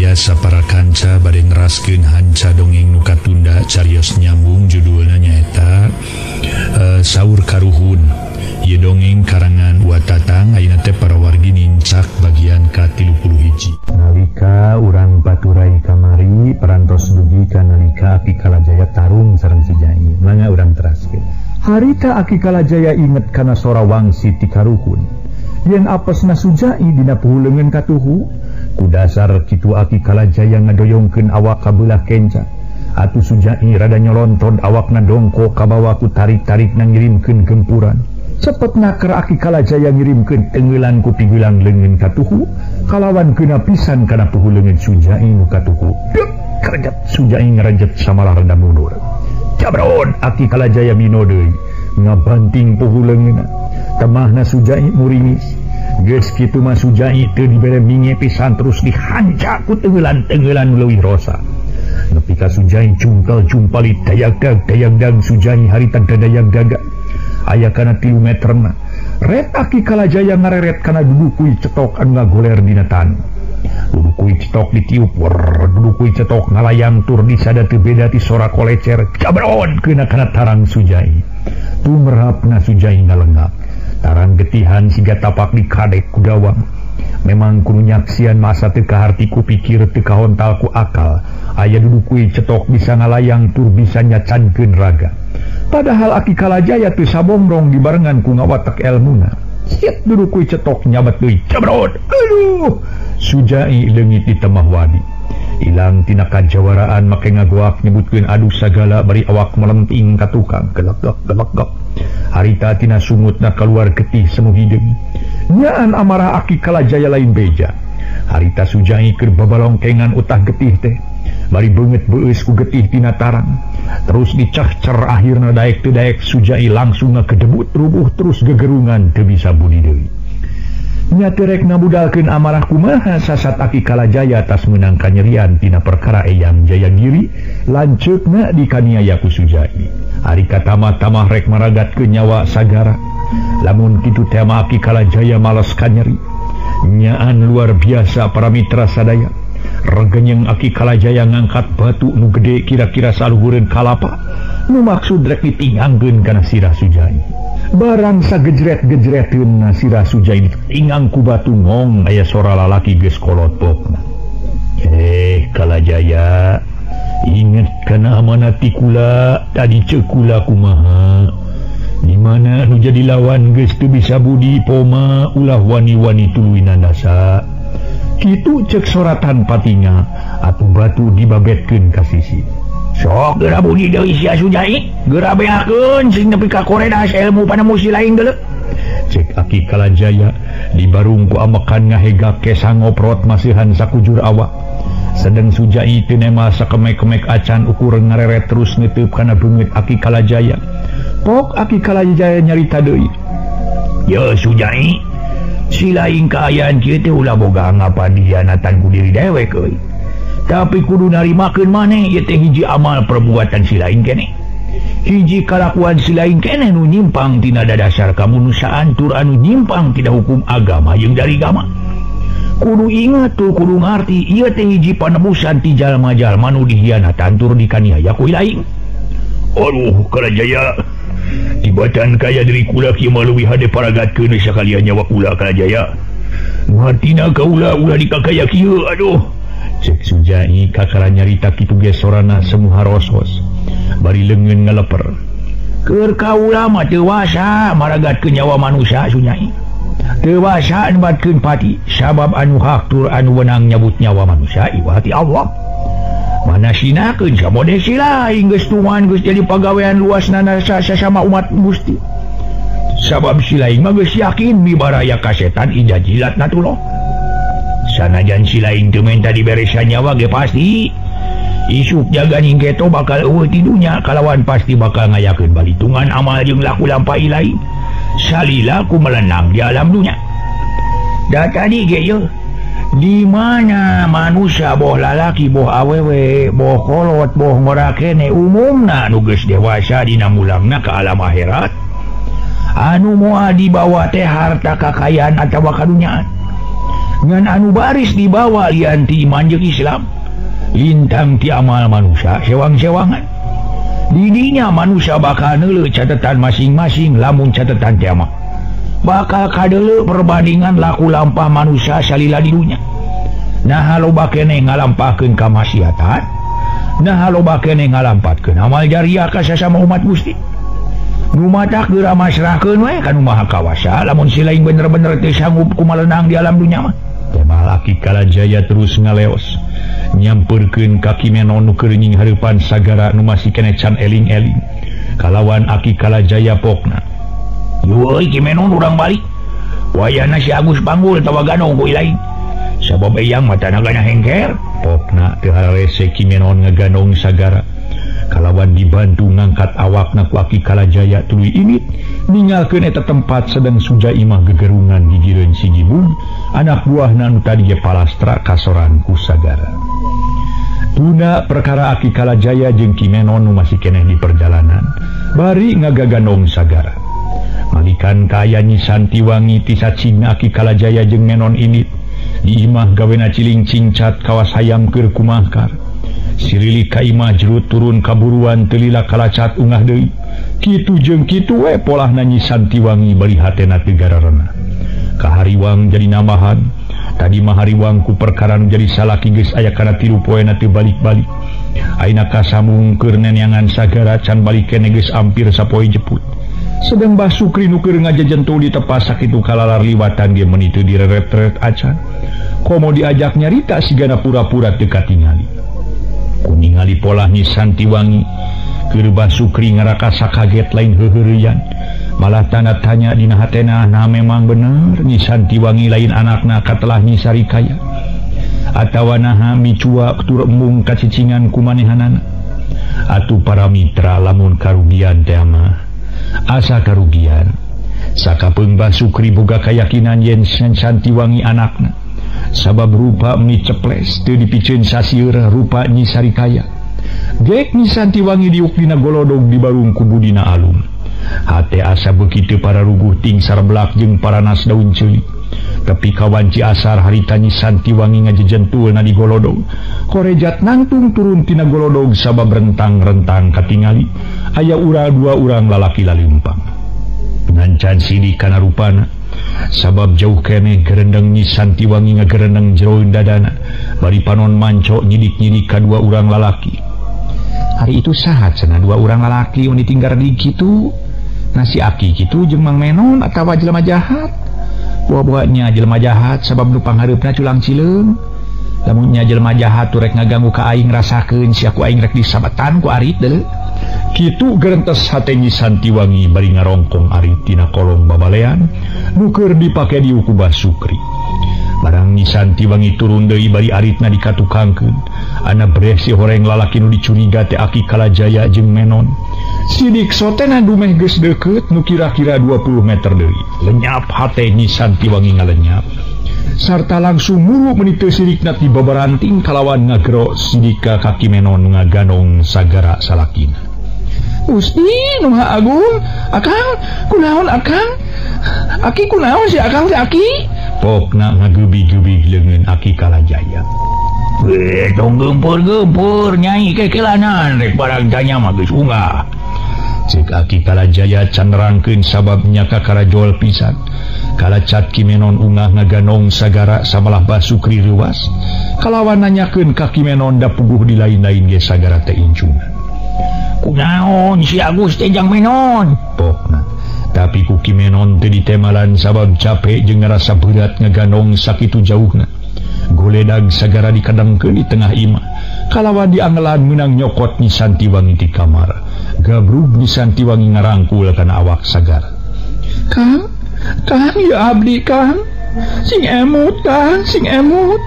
Sadaya sapara kanca bade neraskeun hanca dongeng nu katunda carios nyambung judulna nyaeta Saur Karuhun. Ieu dongeng karangan Wa Tatang ayeuna teh para wargi nincak bagian ka-31. Nalika urang paturai kamari parantos dugi ka nalika Aki Kalajaya tarung sareng Sujai. Mangga urang teraskeun. Harita Aki Kalajaya inget kana sora wangsi ti karuhun. Yen apesna Sujai dina puhuleungeun katuhu, ku dasar kitu Aki Kalajaya ngadoyongkeun awak ka beulah kenca. Atuh Sujai rada nyolontod awakna dongko kabawa ku tarik-tarikna ngirimkeun gempuran. Cepet naker Aki Kalajaya ngirimkeun tenggelan ku pigulang leungeun katuhu, kalawan keuna pisan kana puhuleungeun Sujai nu katuhu. Dek kerjet Sujai ngarejet samalah rada mundur. Cabron Aki Kalajaya mino deui ngabanting puhuleungeunna. Temahna Sujai muringis. Geus kitu mah Sujai teu dibere minge pisan terus dihanca ku tenggelan-tenggelan leuwih rosa. Nepi ka Sujai jungkal jumpalit dayagdag dayagdag Sujai harita dadayagdaga. Aya kana 3 meterna. Ret Aki Kalajaya ngareret kana dudukui cetok anu ngagoler dina tanu. Dudukui cetok ditiup, wer, dudukui cetok ngalayang tur disada teu beda ti sora kolecer. Cabron keuna kana tarang Sujai. Tumerapna Sujai ngalengap. Tarang getihan siga tapak dikadek ku dawang. Memang kudu nyaksian masa teu kaharti ku pikir teu kahontal ku akal. Aya dudukui cetok bisa ngalayang tur bisa nyacankeun raga. Padahal Aki Kalajaya teu sabongrong dibarengan ku ngawatek elmuna. Siet dudukui cetok nyabat deui. Cabrot. Aduh. Sujai leungit di temah wadi. Ilang tina kajawaraan make ngagoak nyebutkeun aduh sagala bari awak melenting ka tukang. Gelegok gelegok. Harita tina sungutna kaluar getih semu hideung. Nyaan amarah Aki Kalajaya lain beja. Harita Sujai keur babalongkengan utah getih teh. Bari beungeut beueus ku getih tina tarang. Terus dicahcer akhirna daek teu daek Sujai langsung ngakedebut rubuh terus gegerungan teu bisa budi deui. Nya teu rek ngabudalkeun amarah kumaha sasat Aki Kalajaya tas meunang kanyerian tina perkara Eyang Jayagiri lanceukna dikaniaya ku Sujai. Ari katamah-tamah rek maragatkeun nyawa sagara. Lamun kitu teh mah Aki Kalajaya males kanyeri. Nyaan luar biasa para mitra sadaya. Regenyeng Aki Kalajaya ngangkat batu nu gede kira-kira saluhureun kalapa nu maksud rek ditingangkeun kana sirah Sujai. Barang sagejret-gejreteun sirah Sujai ditingang ku batu ngong aya sora lalaki geus kolotokna. Kalajaya, inget kana amanat ti kula tadi ceuk kula kumaha? Di mana nu jadi lawan geus teu bisa budi poma ulah wani-wani tuluy nandasa. Kitu cek soratan patinga atuh batu dibabetkeun ka sisi. Sok geura budi deui sia Sujai, geura beakeun sing nepi ka koredas ilmu panemu si lain deuleu. Cek Aki Kalajaya dibarung ku amekan ngahegak ke sangoprot masihan sakujur awak. Sedeng Sujai teu nema sakemek-kemek acan ukur ngareret terus neteup kana beungeut Aki Kalajaya. Pok Aki Kalajaya nyarita deui. Ye Sujai, si lain kaayaan kieu teh ulah boga ngapadianatan ku diri dewek euy. Tapi kudu narimakeun maneh ieu teh hiji amal perbuatan si lain keneh. Hiji kalakuan si lain keneh nu nyimpang tina dadasar kamunusaan tur anu nyimpang tina hukum agama jeung dari agama. Kudu ingat tuh kudu ngarti ieu teh hiji panebusan ti jalma-jalma nu dihianatan tur dikaniaya ku lain. Aduh Kalajaya, tibatan kaya diri kula kieu mah leuwih hade paragatkeun sakalian nyawa kula Kalajaya. Nu hartina kaula ulah dikakaya kieu aduh. Cek Sujai kakara nyarita kitu ge sorana semu harosos. Bari leungeun ngaleper. Keur kaula mah teu wasa maragatkeun nyawa manusia Sujai. Teu wasa nebatkeun pati sabab anu hak tur anu wenang nyabut nyawa manusia iwah ti Allah. Mana sinakeun samode si lain geus tuman geus jadi pagawean luasna sasama umat Gusti. Sabab si lain mah geus yakin mibaraya ka setan ija jilatna tuloh. Sanajan si lain teu menta diberesa nyawa ge pasti isuk jaganing keto bakal eueuh ti dunya kalawan pasti bakal ngayakeun balitungan amal jeung laku lampah lain. Salila ku melenang di alam dunya. Da tadi ge yeuh di mana manusia boh lalaki boh awewe boh kolot boh ngora kene umumna nu geus dewasa dina mulangna ka alam akhirat anu moal dibawa teh harta kakayaan atawa kadunyaan. Ngan anu baris dibawa lian ti iman jeung Islam. Lintang ti amal manusia sewang-sewangan. Didinya manusia bakal neuleuh catatan masing-masing lamun catatan teh mah. Bakal kadeuleuh perbandingan laku lampah manusia salila di dunya. Nah loba keneh ngalampahkeun kamaksiatan, nah loba keneh ngalampatkeun amal jariah ka sasama umat Gusti. Nu matak geura masrahkeun we ka Nu Maha Kawasa lamun si lain bener-bener teu sanggup kumalenang di alam dunya mah. Temal Aki Kalajaya terus ngaleos nyampeurkeun ka Ki Menon nu keur nyinghareupan sagara nu masih keneh can eling-eling. Kalawan Aki Kalajaya pokna. Euy Ki Menon urang balik. Wayana si Agus panggul tawa ganong ku lain. Sabab eyang mah tanagana hengker. Pokna teu hararese Ki Menon ngaganong sagara. Kalawan dibantu ngangkat awakna ku Aki Kalajaya tuluy imit ninggalkeun eta tempat sedang Sujai mah gegerungan gigireun si Gibung anak buahna nu tadi ge palastra kasoran ku sagara. Tuna perkara Aki Kalajaya jeung Ki Menon nu masih keneh di perjalanan bari ngagaganong sagara. Malikan kaya Nyi Santiwangi ti sacigna Aki Kalajaya jeung Menon ini di imah gawena ciling cingcat kawas hayam keur kumahkar. Sirili ka imah jerut turun kaburuan telila kalacat ungah deui. Kitu jeung kitu we polahna Nyi Santiwangi bari hatena teu gararena. Kahariwang jadi nambahan. Tadi mah hariwang ku perkara nu jadi salaki geus aya kana 3 poena teu balik-balik. Ayeuna kasamung keur neneangan sagara can balik keneh geus ampir sapoe jeput. Sedang Bah Sukri nu keur ngajajentul di tepas sakitu kalalar liwatan ge meuni teu direret-reret acan. Komo diajak nyarita sigana pura-pura teu katingali. Kuningali polah Nyi Santiwangi keur Bah Sukri ngarakasa kaget lain heuheureyan. Malah tanda tanya dina hatena, nah memang bener Nyi Santiwangi lain anakna katelah Nyi Sarikaya. Atawa naha micua tur embung kacicingan ku manehanana. Atuh para mitra lamun karugian teh mah asa karugian. Sakapeung Bah Sukri boga kayakinan yen Santiwangi anakna. Sabab rupa meni ceples teu dipiceun sasieur rupa Nyi Sarikaya. Gek Nyi Santiwangi diuk dina golodog di barung ku budina alum. Hate asa beuki teu pararuguh ting sarbelak jeung paranas daun ceulik. Tapi kawanci asar harita Nyi Santiwangi ngajejentulna di golodog. Korejat nangtung turun tina golodog sabab rentang-rentang katingali aya ura dua urang lalaki laleumpang. Ngancan sidik kana rupana. Sabab jauh keneh gerendeng Nyi Santiwangi ngagerendeng jeroeun dadana bari panon manco nyidik-nyidik ka dua urang lalaki. Hari itu saha cenah dua urang lalaki nu ditinggar di kitu? Nasi Aki kitu jeung Mang Menon atawa jelema jahat? Buah-buahnya jelema jahat sabab nu panghareupna culang cileung. Lamun nya jelema jahat tu rek ngaganggu ka aing rasakeun sia ku aing rek disabatan ku arit deuleu. Kitu gerentes hate Nyi Santiwangi bari ngarongkong arit tina kolong babalean nu keur dipake diuk ku Bah Sukri. Barang Nyi Santiwangi turun deui bari aritna dikatukangkeun. Ana breh si horeng lalaki nu dicuriga teh Aki Kalajaya jeung Menon. Sidik sotena dumeh geus deukeut nu kira-kira 20 meter deui. Lenyap hate Nyi Santiwangi ngalenyap. Sarta langsung muru meni teu sirikna ti babaranting kalawan ngagero sidik ka kaki Menon nu ngaganong sagara salakina. Gusti nu Maha Agung, akang kunaon akang? Aki kunaon si akang si aki? Pokna ngagebi-gebi leungeun Aki Kalajaya. Weh, tong gempur-gempur nyai kekelanan rek barang tanya mah geus ungah. Cek Aki Kalajaya can nerangkeun sabab nyaka karajol pisan. Kalacat Ki Menon ungah ngaganong sagara samalah Bah Sukri reuwas. Kalawan nanyakeun ka Ki Menon da puguh di lain-lain ge sagara teh incungan. Kunaon si Agus teh jang Menon? Pokna. Tapi ku Ki Menon teu ditemalan sabab capek jeung ngarasa berat ngaganong sakitu jauhna. Goledag sagara dikadengkeun di tengah imah. Kalawan diangelan meunang nyokot Nyi Santiwangi ti kamar. Gabrug Nyi Santiwangi ngarangkul kana awak sagara. Kang, Kang ya abdi Kang. Sing emut Kang, sing emut.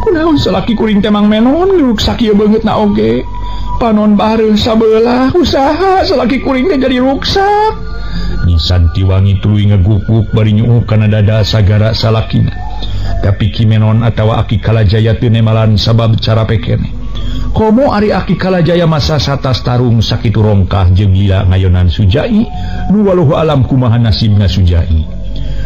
Kunaon salaki kuring teh Mang Menon ngeruksak ieu beungeutna oge. Panon bareuh sabelah usaha salaki kuring teh jadi ruksak. Nyi Santiwangi tuluy ngeguguk bari nyuuh kana dada sagara salakina. Tapi Ki Menon atawa Aki Kalajaya teu nemalan sabab cara pekene. Komo ari Aki Kalajaya masa satas tarung sakitu rongkah jeung lila ngayonan Sujai nu waluhu alam kumaha nasibna Sujai.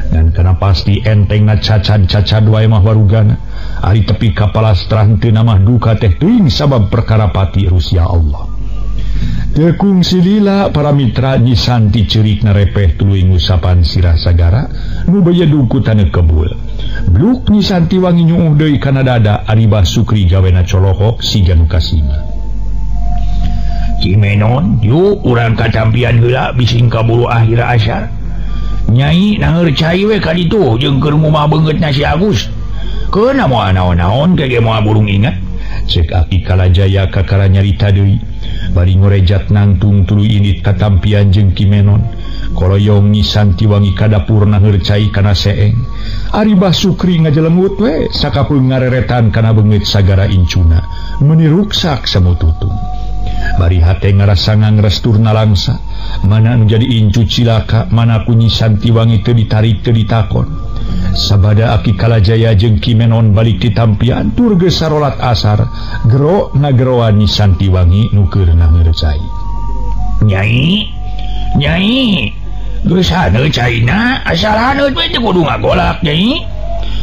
Dan kana pasti entengna cacad-cacad wae mah warugana. Ari tepi ka palastra henteu mah duka teh teuing sabab perkara pati Rusia Allah. Teu kungsi lila para mitra Nyi Santi ceurik narepeh tuluy ngusapan sirah sagara nu bejedug ku taneuh kebul. Bluk Nyi Santi wangi nyuuh deui kana dada ari Bah Sukri gawena colohok siga nu kasima. Ki Menon, yuk urang katampian heula bising kaburu akhir asyar. Nyai nangeur cai we ka ditu jeung keur ngumah beungeutna si Agus. Keuna moal naon-naon ge moal burung inget. Cek Aki Kalajaya kakara nyarita deui. Bari ngorejat nangtung tuluy indit katampian jeung Ki Menon. Koroyong Nyi Santi wangi ka dapur nangeur cai kana seeng. Ari Bah Sukri ngajelengut we sakapeung ngareretan kana beungeut sagara incuna. Meuni ruksak samututung. Bari hate ngarasa ngangrestur nalangsa. Mana anu jadi incu cilaka, mana ku Nyi Santi wangi teu ditarik teu ditakon. Sabada Aki Kalajaya jeung Ki Menon balik ti tampian tur geus sarolat asar, gero ngageroan Nyi Santi wangi nu keur nangeur cai. Nyai, nyai, geus haneut caina, asal haneut we teu kudu ngagolak nyai.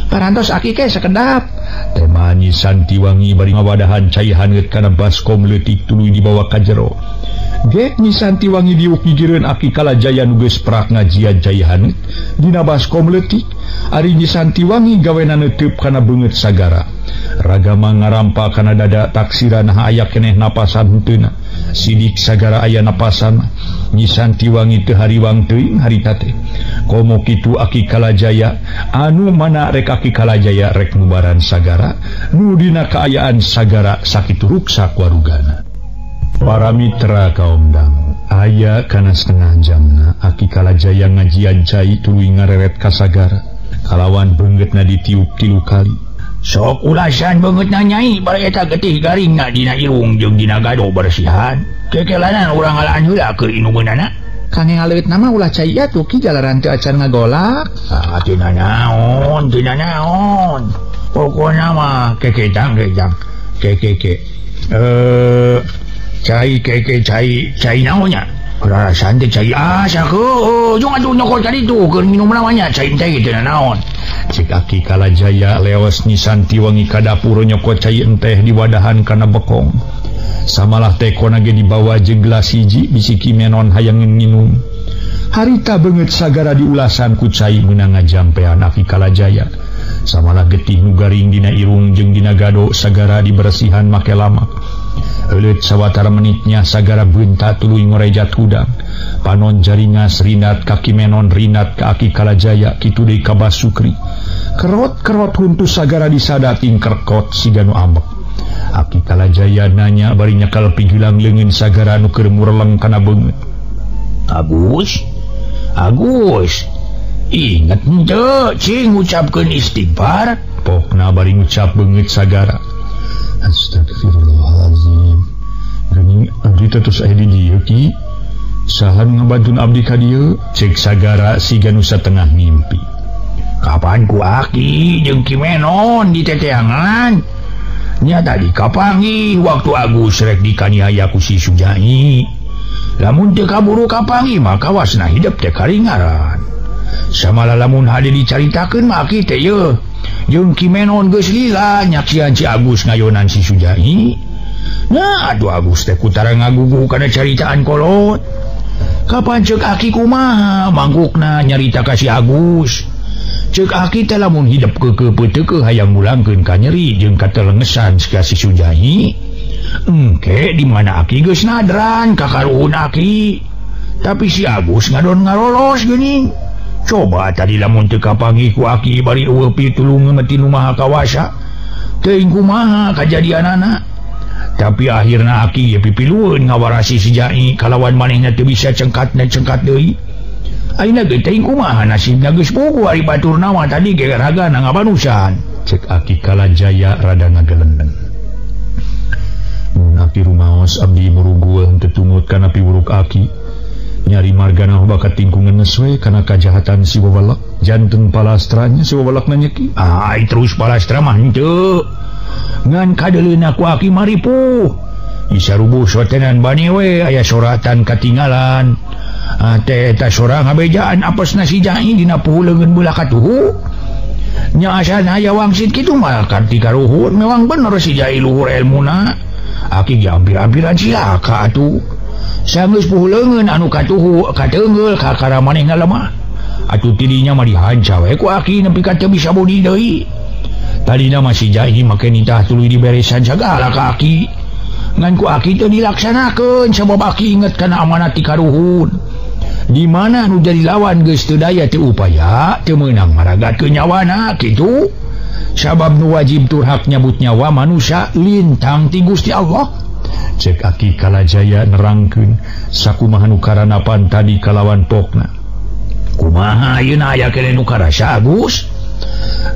Parantos aki ke sekedap. Tema Nyi Santi wangi bari ngawadahan cai haneut kana baskom leutik tuluy dibawa ka jero. Gek Nyi Santi wangi diuk gigireun Aki Kalajaya nu geus prak ngajian cai haneut dina baskom leutik. Ari Nyi Santi wangi gawena neuteub kana beungeut sagara. Ragama ngarampa kana dada taksiran aya keneh napasan henteuna. Sidik sagara aya napasan. Nyi Santi wangi teu hariwang teuing harita teh. Komo kitu Aki Kalajaya anu mana rek Aki Kalajaya rek ngubaran sagara nu dina kaayaan sagara sakitu ruksak warugana. Para mitra kaum dangu aya kana setengah jamna Aki Kalajaya ngajian cai tuluy ngareret ka sagara kalawan beungeutna ditiup 3 kali. Sok ulasan beungeutna nyai bari eta getih garingna dina irung jeung dina gado bersihan. Kekelanan urang ngalaan heula keur inumeunana. Kangge ngaleut nama ulah cai atuh ki jalaran teu acan ngagolak. Ah teu nanaon, teu nanaon. Pokona mah keketang kejang. Kekeke. Cai keke cai cai naonnya? Rarasan teh cai asa heueuh jeung atuh nyokot tadi tuh keur minum namanya cai teh teu nanaon. Cek Aki Kalajaya leos Nyi Santi wangi ka dapur nyokot cai enteh diwadahan kana bekong. Samalah tekona ge dibawa jeung gelas hiji bisi Ki Menon hayang nginum. Harita beungeut sagara diulasan ku cai meunang ngajampean Aki Kalajaya. Samalah getih nu garing dina irung jeung dina gado sagara dibersihan make lama. Euleut sawatara menitnya sagara beunta tuluy ngorejat hudang. Panon jaringas rinat ka Ki Menon rinat ka Aki Kalajaya kitu deui ka Bah Sukri. Kerot-kerot huntu sagara disada tingkerkot siga nu ambek. Aki Kalajaya nanya bari nyekal pigilang leungeun sagara nu keur mureleng kana beungeut. Agus, Agus, inget henteu cing ngucapkeun istighfar? Pokna bari ngucap beungeut sagara. Astagfirullahalazim. Geuning abdi teh tos aya di dieu ki. Saha nu ngabantun abdi ka dieu? Cek sagara siga nu satengah ngimpi. Kapan ku Aki jeung Ki Menon di teteangan? Nya tadi kapanggih waktu Agus rek dikaniaya ku si Sujai. Lamun teu kaburu kapanggih maka wasna hidep teh karingaran. Samalah lamun hade dicaritakeun mah Aki teh yeuh. Jeung Ki Menon geus lila nyaksian si Agus ngayonan si Sujai. Nah atuh Agus teh kutara ngagugu kana caritaan kolot. Kapan ceuk Aki kumaha mangkukna nyarita ka si Agus. Ceuk Aki teh lamun hidep keukeuh peuteukeuh hayang ngulangkeun ka nyeri jeung katelengesan ka si Sujai. Engke di mana Aki geus nadran ka karuhun Aki. Tapi si Agus ngadon ngalolos geuning. Coba tadi lamun teu kapanggih ku Aki bari eueuh pitulungeun ti nu Maha Kawasa. Teuing kumaha kajadianana. Tapi akhirna Aki ge pipilueun ngawarasi si Jai kalawan manehna teu bisa cengkatna cengkat deui. Ayeuna ge teuing kumaha nasibna geus puguh ari baturna mah tadi ge ragana ngabanusan. Cek Aki Kalajaya rada ngagelendeng. Mun Aki rumaos abdi murugueun teu tungut kana piwuruk Aki. Nyari margana bakat tingkungan neswe kana kajahatan si wawalak. Janten palastranya si wawalak nanya ki. Ai terus palastra mah henteu. Ngan kadeuleuna ku Aki maripuh. Isa rubuh sotenan bani we aya soratan katinggalan. Teh eta sorang ngabejaan apesna si Jai dina puhu leungeun belah katuhu. Nya asana aya wangsit kitu mah karti karuhun memang bener si Jai luhur elmuna. Aki ge ampir-ampiran cilaka atuh. Sanggeus puhu leungeun anu katuhu kateungeul kakara manehna lemah. Atuh tidinya mah dihanca we ku aki nepi ka teu bisa budi deui. Tadina mah si Jai make nitah tuluy diberesan sagala ka aki. Ngan ku aki teu dilaksanakeun sabab aki inget kana amanat ti karuhun. Di mana nu jadi lawan geus teu daya teu upaya teu meunang maragatkeun nyawana kitu. Sabab nu wajib tur hak nyabut nyawa manusia lintang ti Gusti Allah. Cek Aki Kalajaya nerangkeun sakumaha nu karanapan tadi kalawan pokna. Kumaha ayeuna aya keneh nu karasa Agus?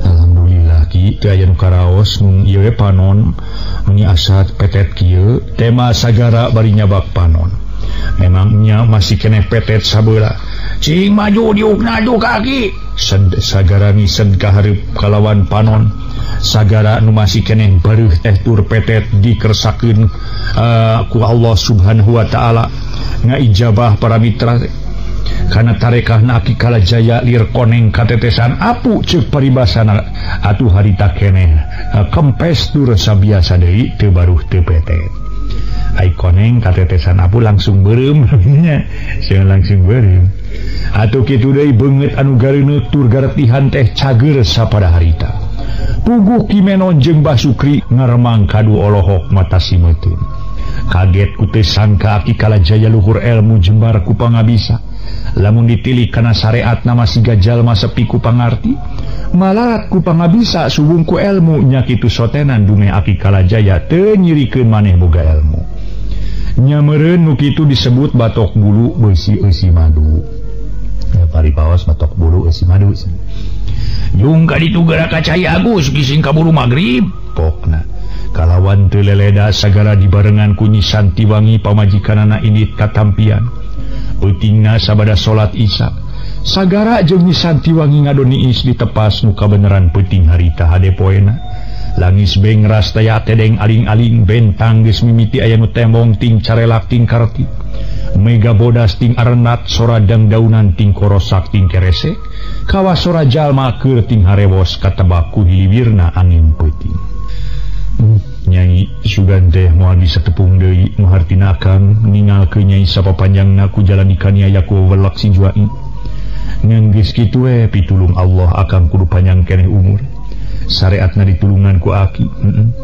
Alhamdulillah Ki teu aya nu karaos mung ieu we panon meni asa petet kieu tema sagara bari nyabak panon. Memangnya masih keneh petet sabeula. Cing maju diukna atuh ka aki. Sagara ngisen ka hareup kalawan panon. Sagara nu masih keneh bareuh teh tur petet dikersakeun ku Allah Subhanahu wa taala. Ngaijabah para mitra kana tarekahna Aki Kalajaya lir koneng katetesan apu ceuk paribasana atuh harita keneh kempes tur sabiasa deui teu baruh teu petet. Ai koneng katetesan apu langsung beureum nya sieun langsung beureum. Atuh kitu deui beungeut anu gareuneuk tur garetihan teh cager sapada harita. Puguh Ki Menon jeung Bah Sukri ngaremang kadu olohok mata simeuteun. Kaget ku teu sangka Aki Kalajaya luhur elmu jembar ku pangabisa. Lamun ditilik kana sareatna masih jalma sepi ku pangarti, malarat ku pangabisa suwung ku elmu nya kitu sotenan dumeh Aki Kalajaya teu nyirikeun maneh boga elmu. Nya meureun nu kitu disebut batok bulu beusi eusi madu. Ya paripaos batok bulu eusi madu. Jung ka ditu geura ka cai Agus gising kaburu magrib pokna. Kalawan teu leleda sagala dibarengan ku Nyi Santiwangi pamajikanana indit katampian. Peutingna sabada salat Isya. Sagara jeung Nyi Santiwangi ngadon niis ditepas nu kabeneran peuting harita hade poena. Langis bengras taya tedeng aling-aling bentang geus mimiti aya nu tembong ting carelak ting karti. Mega bodas ting arenat sora dangdaunan ting korosak ting kerese. Kawas sora jalma keur ting harewos katebak ku hiliwirna angin peuting. Nyai sugan teh moal bisa tepung deui nu hartina akang ningalkeun nyai sapapanjangna ku jalan dikaniaya ku welek si Juai. Ngan geus kitu we pitulung Allah akang kudu panjang keneh umur. Sareatna ditulungan ku aki.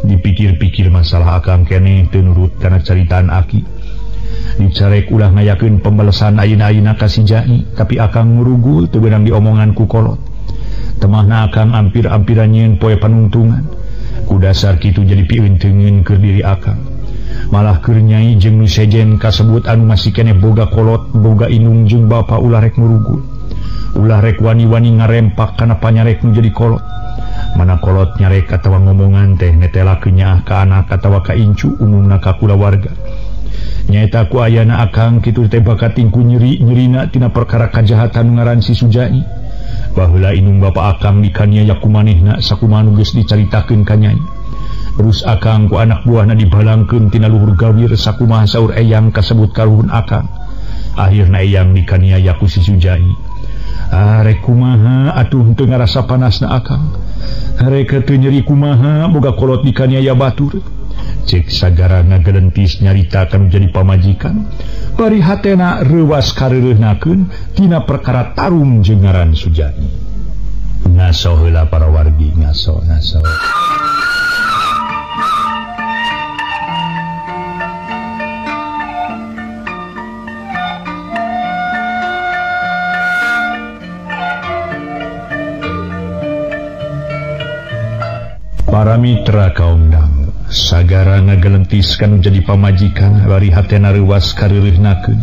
Dipikir-pikir masalah akang keneh teu nurut kana caritaan aki. Dicarek ulah ngayakeun pembalesan ayeuna-ayeuna ka si Jai, tapi akang ngurugul teu beunang diomongan ku kolot. Temahna akang ampir-ampiran nyieun poe panungtungan. Ku dasar kitu jadi piunteungeun keur diri akang. Malah keur nyai jeung nu sejen kasebut anu masih keneh boga kolot, boga indung jeung bapa ulah rek ngurugul. Ulah rek wani-wani ngarempak kana panyarek nu jadi kolot. Mana kolot nyarek atawa ngomongan teh netelakeun nyaah ka anak atawa ka incu umumna ka kulawarga. Nyaeta ku ayana akang kitu teh bakating ku nyeri-nyerina tina perkara kajahatan ngaran si Sujai. Baheula indung bapa akang dikaniaya ku manehna sakumaha nu geus dicaritakeun ka nyai. Terus akang ku anak buahna dibalangkeun tina luhur gawir sakumaha saur eyang kasebut karuhun akang. Akhirna eyang dikaniaya ku si Sujai. Arek kumaha atuh teu ngarasa panasna akang. Arek teu nyeri kumaha boga kolot dikaniaya batur. Cek sagara ngagelentis nyarita kanu jadi pamajikan. Bari hatena reuwas kareureuhnakeun tina perkara tarung jeung ngaran Sujai. Ngaso heula para wargi, ngaso ngaso. Para mitra kaum dangu, sagara ngagelentis kanu jadi pamajikan bari hatena reuwas kareureuhnakeun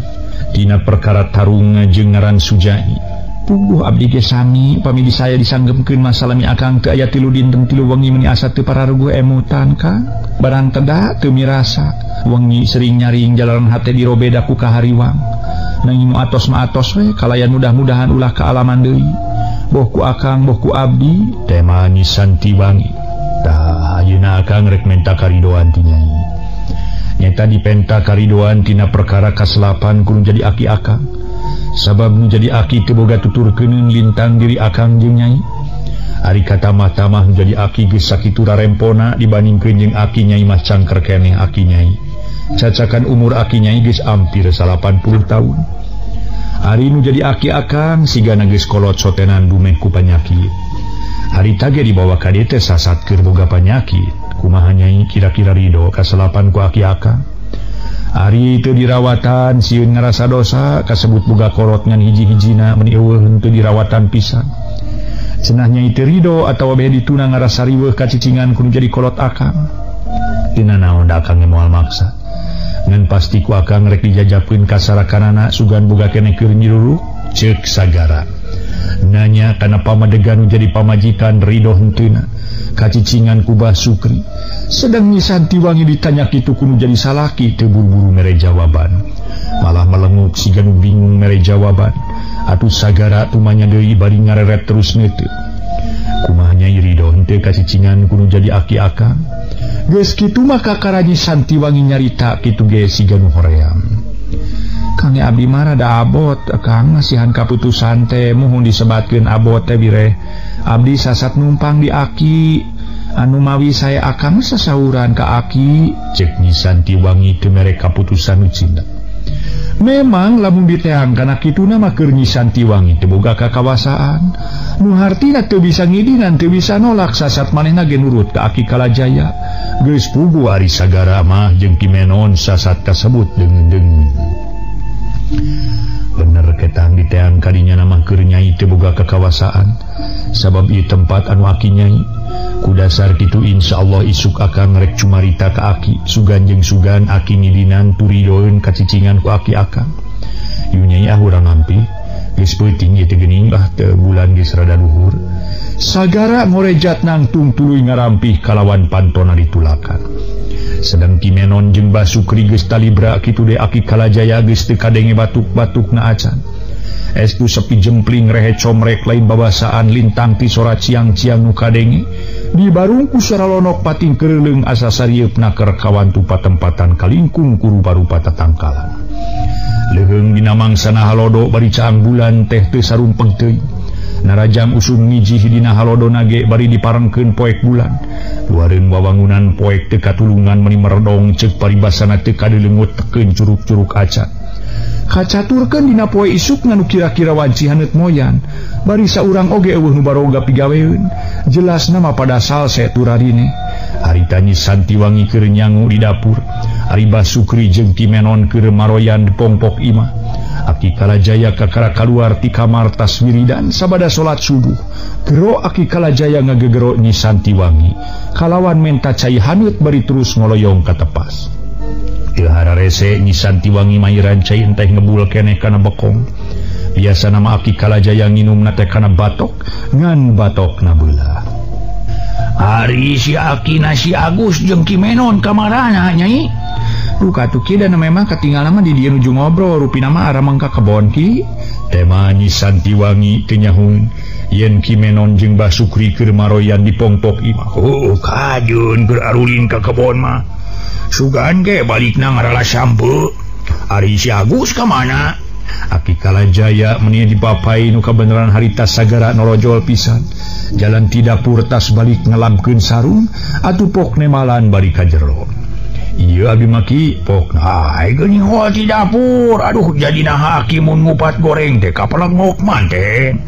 tina perkara tarung jeung ngaran Sujai. Puguh abdi ge sami pamili saya disanggemkeun masalami akang teu aya 3 dinten 3 wengi meuni asa teu pararuguh emutan Kang. Barang teda teu mirasa wengi sering nyaring jalaran hate dirobeda ku kahariwang. Nanging nu atos mah atos we kalayan mudah-mudahan ulah kaalaman deui. Boh ku akang boh ku abdi tema Nyi Santiwangi. Tah ayeuna akang rek menta karidoan ti nyai. Nyata dipenta karidoan tina perkara kaselapan kudu jadi aki akang. Sabab nu jadi aki teu boga tuturkeuneun lintang diri akang jeung nyai. Ari katamah-tamah nu jadi aki geus sakitu rarempona dibandingkeun jeung aki nyai mah cangker keneh aki nyai. Cacakan umur aki nyai geus ampir 80 tahun. Ari nu jadi aki akang sigana geus kolot sotenan dumeh ku panyakit. Harita ge dibawa ka dieu teh sasat keur boga panyakit. Kumaha nyai kira-kira ridho kaselapan ku aki akang? Ari teu dirawatan sieun ngarasa dosa kasebut boga kolot ngan hiji-hijina meuni eueuh henteu dirawatan pisan. Cenah nyai teu ridho atawa beh dituna ngarasa riweuh kacicingan ku nu jadi kolot akang. Dina naon da akang ge moal maksa. Ngan pasti ku akang rek dijajapkeun ka sarakanana sugan boga keneh keur nyiruruk ceuk Sagara. Nanya kana pamadegan nu jadi pamajikan ridho henteuna kacicingan ku Bah Sukri. Sedang Nyi Santiwangi ditanya kitu ku nu jadi salaki teu buru-buru mere jawaban. Malah melenguk siga nu bingung mere jawaban. Atuh Sagara tumanya deui bari ngareret terus neuteup. Kumaha nyai ridho henteu kacicingan ku nu jadi aki akang? Geus kitu mah kakara Nyi Santiwangi nyarita kitu ge siga nu hoream. Kang abdi mah rada abot Kang ngasihan kaputusan teh muhun disebatkeun abot teh bireh. Abdi sasat numpang di aki anu mawi saya akang sasauran ka aki cek Nyi Santiwangi teu mere kaputusan nu cinta. Memang lamun diteang kana kituna mah keur Nyi Santiwangi teu boga kakawasaan. Nu hartina teu bisa ngidinan teu bisa nolak sasat manehna ge nurut ka aki Kalajaya. Geus puguh ari Sagara mah jeung Ki Menon sasat kasebut deungeun-deungeun. Bener ketang diteang kadinya nama keur nyai teu boga kakawasaan sabab ieu tempat anu aki nyai. Ku dasar kitu insyaallah isuk akang rek cumarita ka aki sugan jeung sugan aki ngidinan turidoeun kacicingan ku aki akang. Ieu nyai ah urang ngampi geus peuting ieu teh geuning lah teu bulan geus rada luhur. Sagara ngorejat nangtung tuluy ngarampih kalawan pantona ditulakan. Sedang Ki Menon jeung Bah Sukri geus talibra kitu de aki Kalajaya geus teu kadenge batuk-batukna acan. Estu sepi jempling rehe comrek lain babasaan lintang ti sora ciang-ciang nu kadenge. Dibarung ku sora lonok pating keureuleung asa sarieupna keur kawantu patempatan kalingkung ku rupa-rupa tatangkalan. Leuheung dina mangsana halodo bari caang bulan teh teu sarumpeng teuing. Narajang usum ngijih dina halodona ge bari diparengkeun poek bulan. Luareun wawangunan poek teu katulungan meuni meredong ceuk paribasana teu kadeuleungut tekeun curug-curug acan. Kacaturkeun dina poe isuk nganu kira-kira wanci haneut moyan. Bari saurang oge eueuh nu baroga pigaweun. Jelas nama pada salse turarine. Harita Nyi Santiwangi keur nyangu di dapur. Ari Bah Sukri jeung Ki Menon keur maroyan di pongpok imah. Aki Kalajaya kakara kaluar ti kamar tas wiridan sabada salat subuh. Gero Aki Kalajaya ngagegero Nyi Santiwangi. Kalawan menta cai haneut bari terus ngoloyong ka tepas. Teu hararese Nyi Santiwangi mahiran cai enteh ngebul keneh kana bekong. Biasa nama Aki Kalajaya nginumna teh kana batok, ngan batokna beulah. Ari si Aki na si Agus jeung Ki Menon kamarana nyai. Duka tuh ki dan memang ketinggalan mah di dieu nuju ngobrol rupina mah aramang ka kebon ki. Tema Nyi Santiwangi teu nyahun yen Ki Menon jeung Bah Sukri keur maroyan di pongpok imah. Oh, kajeun keur arulin ka kebon mah. Sugan ge balikna ngarala sampeu. Ari si Agus ka mana? Aki Kalajaya meni dipapai nu kabeneran harita Sagara norojol pisan. Jalan ti dapur tas balik ngelamkeun sarung atuh pok nemalan bari ka jero. Ieu abdi mah ki pok ai geuning hol ti dapur. Aduh jadi naha aki mun ngupat goreng teh kapelengok manten.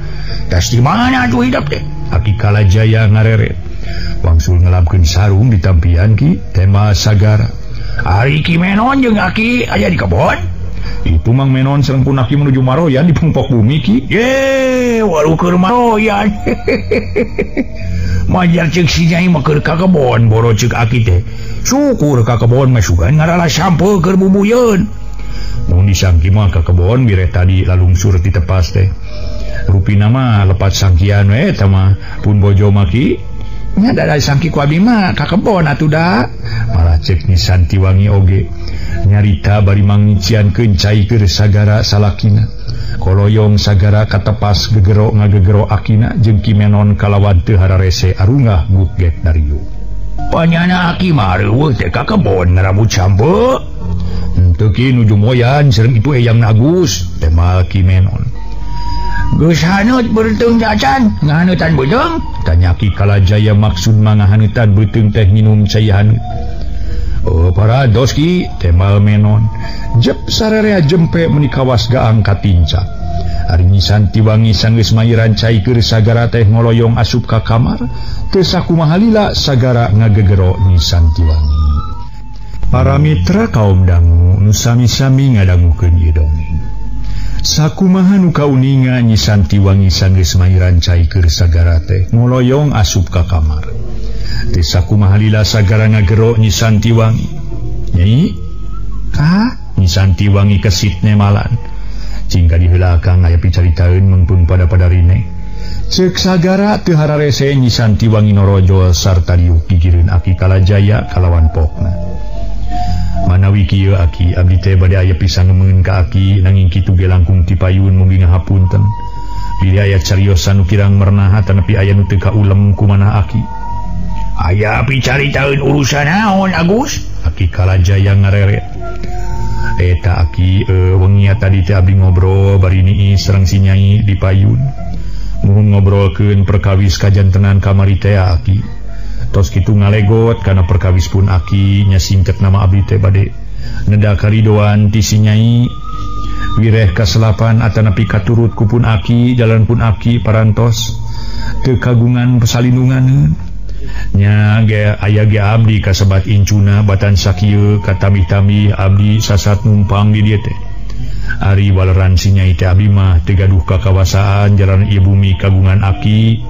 Tas di mana atuh hidep teh? Aki Kalajaya ngareret. Wangsul ngelamkeun sarung ditampian ki tema Sagara. Ari Ki Menon jeung aki aya di kebon. Itu Mang Menon sareng pun aki menuju maroyan di pongpok bumi ki. Ye, walu keur maroyan. Majar ceuk si nyai mah keur ka kebon boro ceuk aki teh. Syukur ka kebon mah sugan ngarala sampeu keur bubuyeun. Mun disangki mah ka kebon bireh tadi lalungsur ti tepas teh. Rupina mah lepat sangkian we eta mah pun bojo mah ki. Nya da sangki ku abdi mah ka kebon atuh da. Malah ceuk Nyi Santiwangi oge nyarita bari mangiciankeun cai keur Sagara salakina. Koloyong Sagara katepas gegero ngagegero akina jeung Ki Menon kalawan teu hararese arungah gugget dariu. Panyana aki mah reueuh teh ka kebon ngarambut sampeu. Henteu ki nuju moyan sareng itu Eyang Agus temal Ki Menon. Geus haneut beuteung acan ngahaneutan beuteung? Tanya Ki Kalajaya maksud mangahaneutan beuteung teh minum cai haneut. Oh parados Ki temal Menon. Jep sararea jempe meuni kawas gaang katinca. Ari Nyi Santiwangi sanggeus mayiran cai keur Sagara teh ngoloyong asup ka kamar, teu sakumaha lila Sagara ngagegero Nyi Santiwangi. Para mitra kaum dangu nu sami-sami ngadangukeun ieu dongeng. Sakumaha nu kauninga Nyi Santiwangi sanggeus mayiran cai keur Sagara teh ngoloyong asup ka kamar. Teu sakumaha lila Sagara ngagero Nyi Santiwangi. Nyi? Ka? Nyi Santiwangi kesit nemalan. Cingka diheula Kang aya picaritaeun mengpun pada padarine. Ceuk Sagara teu hararese Nyi Santiwangi norojol sarta diuk gigireun Aki Kalajaya kalawan pokna. Manawi kieu Aki abdi teh bade aya pisan nemeun ka Aki nanging kitu ge langkung ti payun mugi ngahapunten. Bilih aya cariosan nu kirang mernaha tanapi aya nu teu kaulem kumanah Aki. Aya picaritaeun urusan naon Agus? Aki Kalajaya ngareret. Eta Aki wengi tadi teh abdi ngobrol bari niis sareng si Nyai di payun. Muhun ngobrolkeun perkawis kajantenan kamari teh Aki. Tos kitu ngalegot kana perkawis pun Aki nya singket nama abdi teh bade neda karidoan ti si Nyai. Wireh kaselapan atanapi katurut ku pun Aki jalan pun Aki parantos teu kagungan pasalindunganeun. Nya ge aya ge abdi kasebat incuna batan sakieu katamih-tamih abdi sasat numpang di dieu teh. Ari waleran si Nyai teh abdi mah teu gaduh kakawasaan jalan ieu bumi kagungan Aki.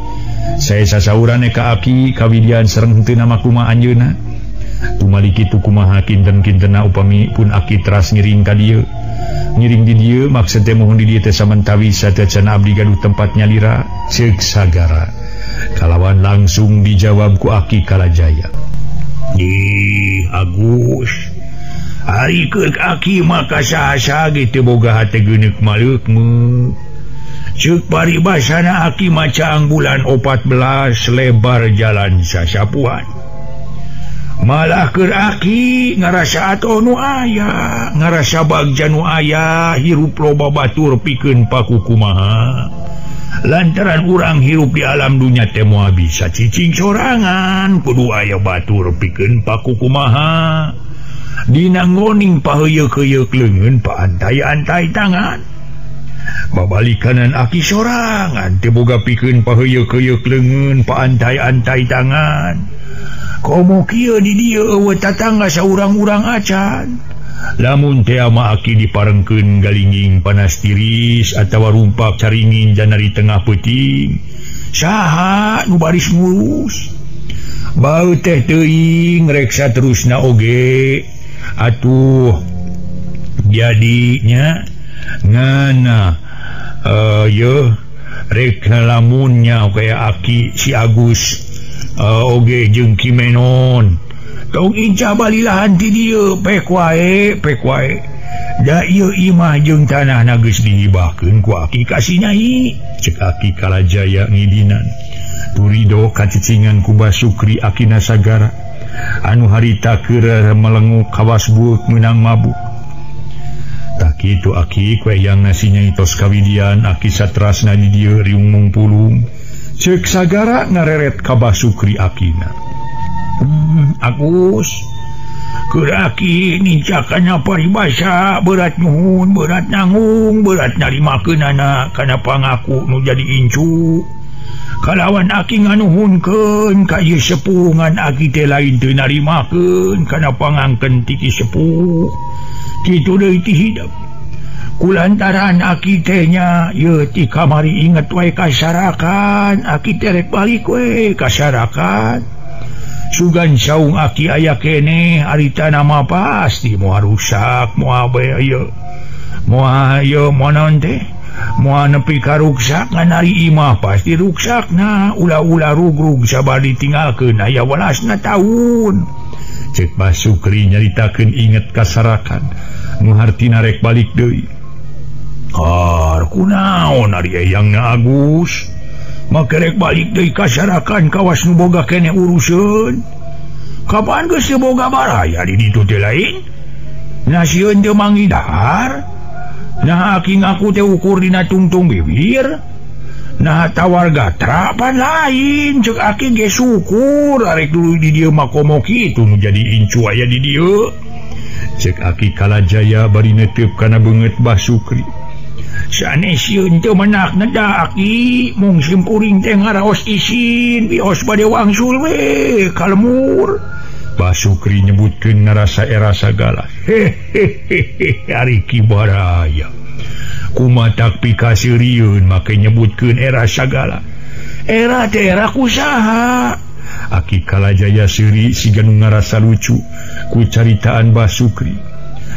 Saya sasauran ka Aki kawidian sareng henteu nama kumaha anjeunna. Tumali kitu kumaha kinten-kintena upami pun Aki teras ngiring ka dieu. Ngiring di dieu maksud teh mohon di dieu teh samentawis sateuacan abdi gaduh tempat nyalira ceuk Sagara. Kalawan langsung dijawab ku Aki Kalajaya. Ih Agus, ari keur Aki maka saha-saha ge teu boga hate geuneuk maleukmeuk. Ceuk paribasana Aki macaang bulan 14 lebar jalan sasapuan. Malah keur Aki ngarasa atoh nu aya, ngarasa bagja nu aya, hirup loba batur pikeun pakukumaha. Lantaran urang hirup di alam dunya teh moal bisa cicing sorangan, kudu aya batur pikeun pakukumaha. Dina ngoning paheuyeuk-heuyeuk leungeun paantai-antai tangan. Babalikanan Aki sorangan teu boga pikeun paheuyeuk-heuyeuk leungeun paantai-antai tangan. Komo kieu di dieu eueuh tatangga saurang-urang acan. Lamun teh ama Aki diparengkeun galingging panas tiris atawa rumpak caringin janari tengah peuting, saha nu baris ngurus? Bau teh teuing reksa terusna oge. Atuh jadinya ngana yeuh rek lamunnya kaya Aki si Agus oge jeung Ki Menon. Tong inca balilahan ti dieu pek wae pek wae. Da ieu imah jeung tanahna geus dihibahkeun ku Aki ka si Nyai. Ceuk Aki Kalajaya ngidinan. Turido kacicingan ku Basukri akina Sagara anu harita keur melenguk kawas buuk meunang mabuk. Tak kitu Aki ku eyang si Nyai tos kawidian Aki satrasna di dieu riung mungpulung. Ceuk Sagara ngareret ka Basukri akina. Agus, keur Aki nincakana paribasa berat nuhun, berat nanggung, berat narimakeunana kana pangaku nu jadi incu. Kalawan Aki nganuhunkeun ka ieu sepuh ngan Aki teh lain teu narimakeun kana pangangkeun ti ki sepuh. Kitu deui ti hidep. Kulantaran Aki teh nya ieu ti kamari inget wae kasarakan, Aki teh rek balik we kasarakan. Sugan saung Aki aya keneh ari tanah mah pasti moal rusak moal bae ieu. Moal ieu moal naon teh? Moal nepi ka ruksak ngan ari imah pasti ruksakna ulah-ulah rugrug sabar ditinggalkeun aya walasna taun. Ceuk Basukri nyaritakeun inget kasarakan nu hartina rek balik deui. Har kunaon ari eyangna Agus? Make rek balik deui kasarakan kawas nu boga keneh uruseun. Kapan geus teu boga baraya di ditu teh lain? Nah sieun teu manggih dahar. Nah aki ngaku teh ukur dina tungtung bibir. Nah tawar gatra pan lain cek aki ge syukur arek dulu di dieu mah komo kitu nu jadi incu aya di dieu. Cek aki Kalajaya bari neteup kana beungeut Bah Sukri. Sanes sieun teu menak neda aki mung simkuring teh ngaraos isin bios bade wangsul we ka lemur. Bah Sukri nyebutkeun ngarasa era sagala. Hehehe ari ki baraya. Kumatak pikaseurieun make nyebutkeun era sagala. Era teh era kusaha? Aki Kalajaya seuri siga nu ngarasa lucu ku caritaan Bah Sukri.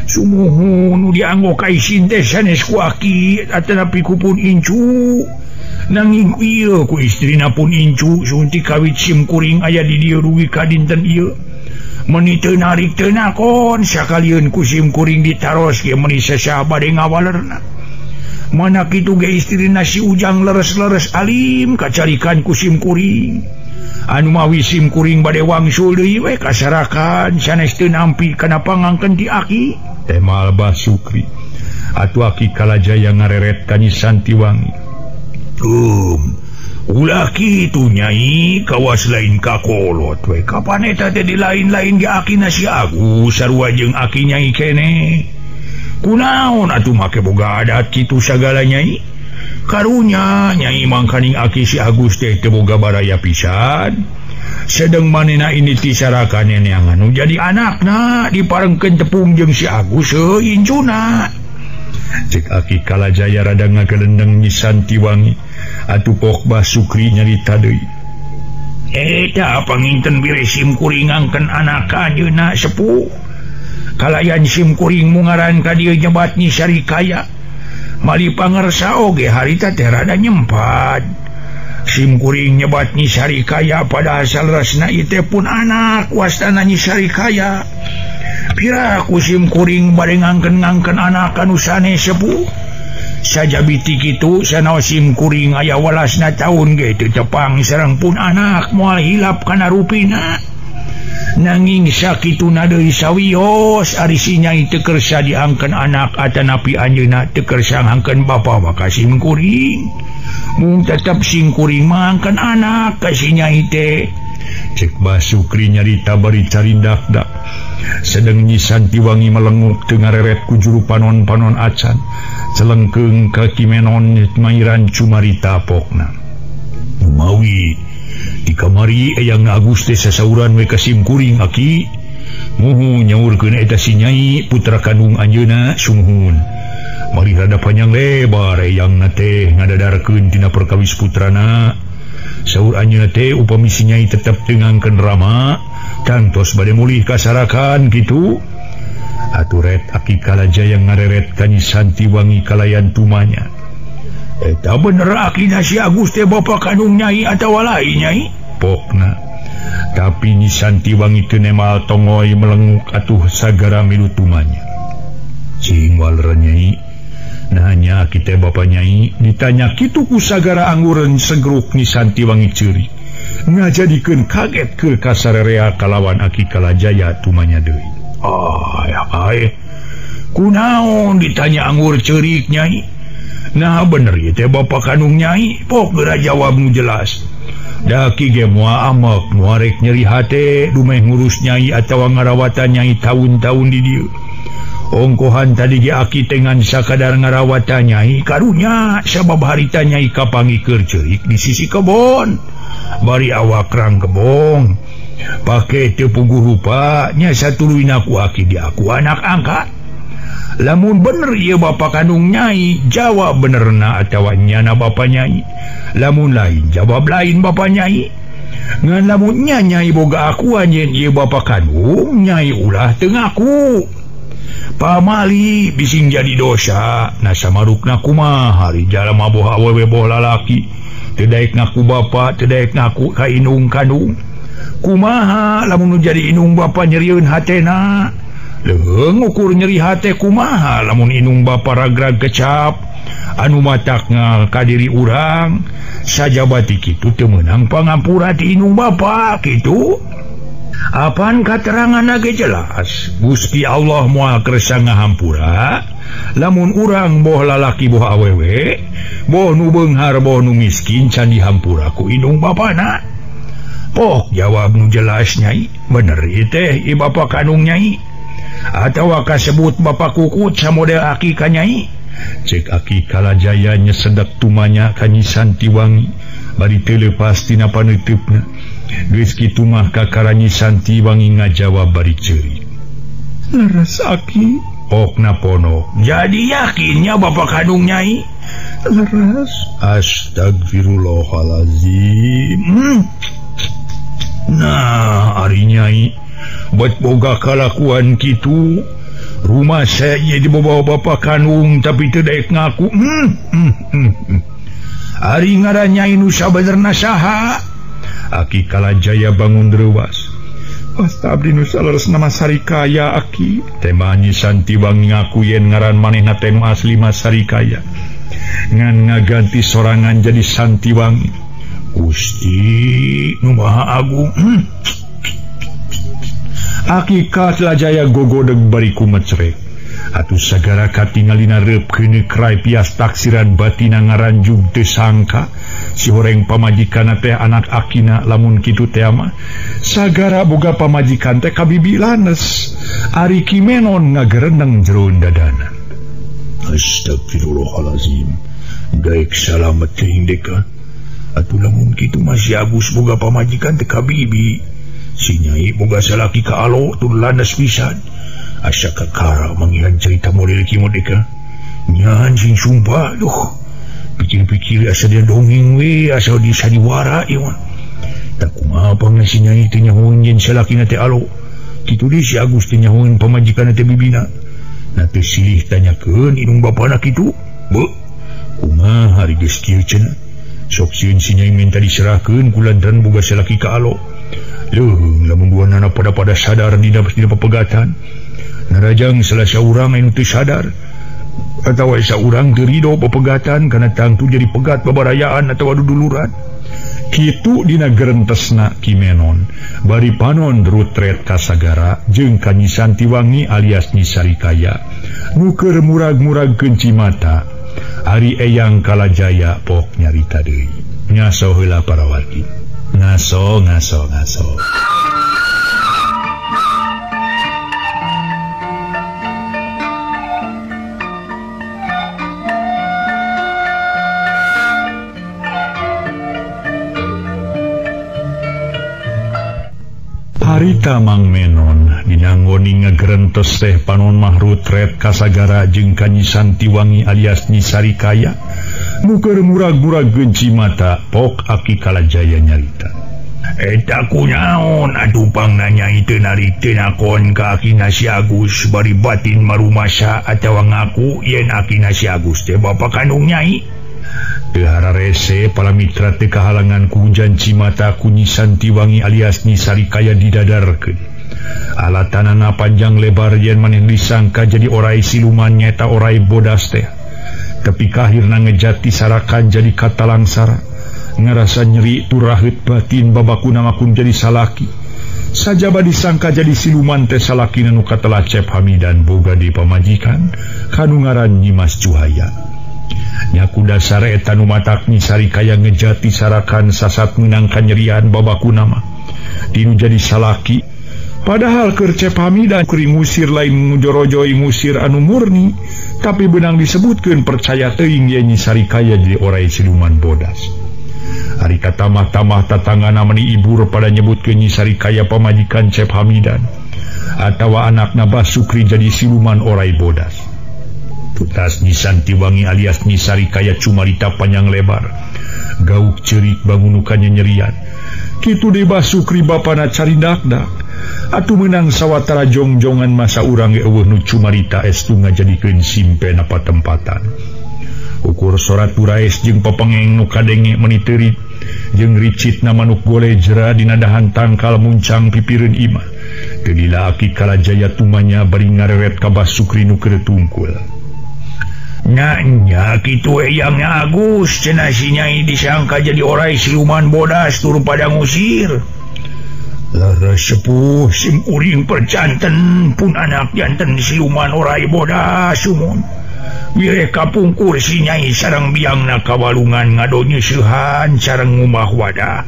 Sumuhun nu dianggo ka isin teh sanes ku aki atanapi ku pun incu. Nanging ieu ku istrina pun incu sunti kawit simkuring aya di dieu dugi ka dinten ieu. Meni teu narik teu nakon sakalieun ku simkuring ditaros ge meni sesah bade ngawalerna. Mana kitu ge istrina si Ujang leres-leres alim kacarikan ku simkuring. Anu mawi simkuring bade wangsul deui we kasarakan sanes teu nampi kana pangangkeun ti aki. Temal Bah Sukri. Atuh aki Kalajaya ngareret ka Nyi Santiwangi. Ulah kitu nyai kawas lain kakolot we kapan eta teh di lain-lain ge akina si Agus sarua jeung aki nyai keneh. Kunaon atuh make boga adat kitu sagala nyai? Karunya nyai mangkaning aki si Agus teh teu boga baraya pisan. Sedeng manehna ini tisarakan neangan nu jadi anakna diparengkeun tepung jeung si Agus heuh incuna. Cek aki Kalajaya rada ngagelendeng Nyi Santiwangi. Atuh pok Bah Sukri nyarita deui. Eta panginten bire simkuring ngangkeun anak anjeunna sepuh. Kalayan simkuring mungaran ka dieu nyebat Nyi Sarikaya. Mali pangersa oge harita teh rada nyempat. Simkuring nyebat Nyi Sarikaya pada asal resna ieu teh pun anak wastana Nyi Sarikaya. Pira ku simkuring bade ngangkeun-ngangkeun anak anu sanes sepuh. Sajabiti kitu sanaos simkuring aya walasna taun ge teu tepang sareng pun anak moal hilap kana rupina. Nanging sakituna deui sawios ari si nyai teu kersa diangkeun anak atanapi anjeunna teu kersa ngangkeun bapa maka simkuring. Mung tetep simkuring mah angkeun anak ka si nyai teh. Cek Bah Sukri nyarita bari carindak-dak. Sedeng Nyi Santiwangi melenguk teu ngareret ku juru panon-panon acan. Celengkeung ka Kimenon mairan cumarita pokna. Mawi di kamari eyang Agus teh sasauran we ka simkuring aki. Muhu nyaurkeun eta si nyai putra kandung anjeunna sumuhun. Mari rada panjang lebar eyangna teh ngadadarkeun tina perkawis putrana. Saur anjeunna teh upami si nyai tetep teu ngangkeun rama tangtos bade mulih kasarakan kitu. Aturet aki Kalajaya ngareret ka Nyi Santiwangi kalayan tumanya. Eta bener akina si Agus teh bapa kandung nyai atawa lain nyai? Pokna. Tapi Nyi Santiwangi teu nemal tongoy melenguk atuh sagara milu tumanya. Cing waler nyai. Nanya aki teh bapa nyai ditanya kitu ku sagara anggureun segruk Nyi Santiwangi ceurik. Ngajadikeun kaget keur kasarerea kalawan aki Kalajaya tumanya deui. Ay, ay. Kunaon ditanya anggur ceurik nyai? Nah bener ieu teh bapa kandung nyai, pok geura jawab nu jelas. Da ki ge moal amek moal rek nyeri hate dumeh ngurus nyai atawa ngarawatan nyai taun-taun di dieu. Ongkohan tadi ge aki teh ngan sakadar ngarawatan nyai karunya sabab harita nyai kapanggih keur ceurik di sisi kebon. Bari awak rang kebong. Pake teu puguh rupa nya satuluyna ku aki di aku anak angkat. Lamun bener ieu bapa kandung nyai, jawab benerna atawa nyana bapa nyai. Lamun lain jawab lain bapa nyai. Ngan lamun nya nyai boga akuan yen ieu bapa kandung nyai ulah teu ngaku. Pamali bising jadi dosa, na samarukna kumaha hari jalma boh awewe boh lalaki. Teu daek ngaku bapa, teu daek ngaku ka indung kandung. Kumaha lamun nu jadi indung bapa nyerieun hatena. Leuheung ukur nyeri hate kumaha lamun indung bapa ragrag kecap anu matak ka diri urang sajabati kitu teu meunang pangampura ti indung bapa kitu. Apaan katerangan ge jelas Gusti Allah moal kersa ngahampura lamun urang boh lalaki boh awewe boh nu beunghar boh nu miskin can dihampura ku indung bapana. Pok jawab nu jelas nyai bener ieu teh ieu bapa kandung nyai atawa kasebut bapa kukut samodel aki ka nyai. Cek Aki Kalajaya nyesedak tumanya ka Nyi Santiwangi bari teu leupas tina paneuteup-na. Geus kitu mah kakara Nyi Santiwangi ngajawab bari ceurik. Leres Aki. Pokna pono. Jadi yakinnya bapa kandung nyai? Leres. Astagfirullahalazim. Nah, ari nyai buat boga kalakuan kitu. Rumah saya dibawa bapa kandung tapi teu daek ngaku. Ari ngaran nyai nu sabenerna saha? Aki Kalajaya bangun reuwas. Pasta abdi nu saleresna mah Sarikaya Aki. Tema Nyi Santiwangi ngaku yen ngaran manehna teh nu asli mah Sarikaya. Ngan ngaganti sorangan jadi Santiwangi. Gusti nu Maha Agung. Aki Kalajaya gogodeg bari kumecrek. Atuh sagara katingalina reupkeun krai pias taksiran batina ngaranjug teu sangka si horeng pamajikanna teh anak akina lamun kitu teh mah sagara boga pamajikan teh kabibi lanes. Ari Ki Menon ngagereneng jero dadana. Astagfirullahalazim. Daek salamet teuing deka. Atuh lamun kitu mah si Agus boga pamajikan teh kabibi. Si nyai boga salaki ka alo tur lanes pisan. Asa kakara manggihan cerita model kieu deka. Nyahan sing sumpah duh. Pikir-pikir asa dia dongeng we asa di sadiwara ieu mah. Tak kumaha pangna si nyai teh nyahoeun yen salakina teh alo. Kitu deui si Agus teh nyahoeun pamajikanna teh bibina. Na teu silih tanyakeun indung bapana kitu. Beuh. Kumaha ari geus kieu cenah. Sok sieun si nyai minta diserahkeun ku lantaran boga salaki ka alo. Leuh, lamun duanana pada-pada sadar dina pepegatan. Narajang salah saurang anu teu sadar atawa saurang teu rido pepegatan kana tangtu jadi pegat babarayaan atawa duduluran. Kitu dina gerentesna Ki Menon bari panon rutret ka sagara jeung ka Nyi Santiwangi alias Nyi Sarikaya nu keur murag-muragkeun cimata. Ari Eyang Kalajaya pok nyarita deui. Ngaso heula para wargi. Ngaso ngaso ngaso. Harita Mang Menon dinanggoni ngagerentes teh panon mah rutret ka sagara jeung ka Nyi Santiwangi alias Nyi Sarikaya nu keur murag-murag genci mata. Pok Aki Kalajaya nyarita. Eta kunaon atuh pangna nyai teu narik teu nakon ka akina si Agus bari batin marumasa atawa ngaku yen akina si Agus teh bapa kandung nyai. Teu hararese para mitra teu kahalangan ku hujan cimata ku Nyi Santiwangi alias Nyi Sarikaya didadarkeun. Alatanana panjang lebar yen maneh disangka jadi orai siluman nyaeta orai bodas teh. Tepi kahirna ngejati sarakan jadi katalangsara. Ngarasa nyeri turaheut batin babakuna makun jadi salaki. Sajaba disangka jadi siluman teh salakina nu katela Cep Hamidan boga di pamajikan kanu ngaran Nyi Mas Juhaya. Nyaku dasar eta nu matak Nyi Sarikaya ngejati sarakan sasat meunang kanyerian babakuna mah dinu jadi salaki. Padahal keur Cep Hamidan keur ngusir lain ngujorojoi ngusir anu murni, tapi benang disebutkeun percaya teuing yen Nyi Sarikaya jadi orai siluman bodas. Ari katamah-tamah tatanggana meni ibur pada nyebutkeun Nyi Sarikaya pamajikan Cep Hamidan atawa anakna Basukri jadi siluman orai bodas. Tutas Nyi Santiwangi alias Nyi Sarikaya cumarita panjang lebar, gauk cerik bangunukannya nyerian. Kitu deui Basukri bapana carindakdak. Atuh meunang sawatara jongjongan masa urang ge eueuh nu cumarita estu ngajadikeun simpen apa tempatan. Ukur sorat turaes jeung pepengeng nu kadenge meuni teurit jeung ricitna manuk golejra dina dahan tangkal muncang pipireun imah. Teu lila Aki Kalajaya tumanya bari ngareret ka Basukri nu keur tungkul. Nya kitu eyangnya Agus cenah si nyai disangka jadi orai siluman bodas tur pada ngusir. Leres sepuh simkuring perjanten pun anak janten siluman orai bodas sumun. Wireh kapungkur si Nyai sareng biangna kawalungan ngadonyeusehan sareng ngumah wadah.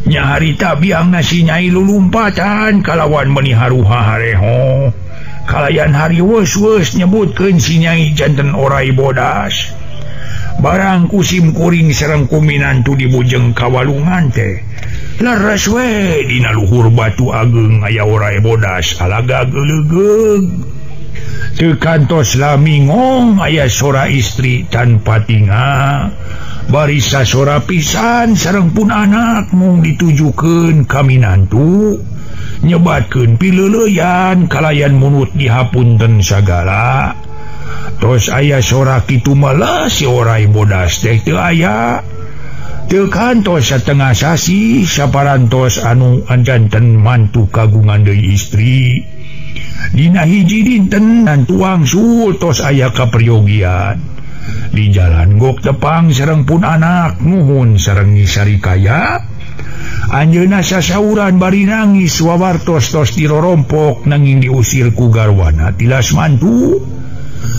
Nya harita biangna si Nyai lulumpatan kalawan meuni haruha hareho. Kalayan hariweus-weus nyebutkeun si Nyai janten orai bodas. Barang ku simkuring sareng ku minantu dibujeng kawalungan teh. Leres we dina luhur batu ageung aya orai bodas alaga geulegeug. Teu kantos lami ngong aya sora istri tanpa tinga. Barisa sora pisan sareng pun anak mung ditujukeun ka minantu. Nyebatkeun pileuleuyan kalayan munut dihapunten sagala. Tos aya sora kitu malah si orai bodas teh teu aya. Teu kantos satengah sasi saparantos anu janten mantu kagungan deui istri. Dina hiji dinten tuang sul tos aya kaperyogian. Di jalan gok tepang sareng pun anak nuhun sareng Nyi Sarikaya. Anjeunna sasauran bari nangis wawartos tos dirorompok nanging diusir ku garwana tilas mantu.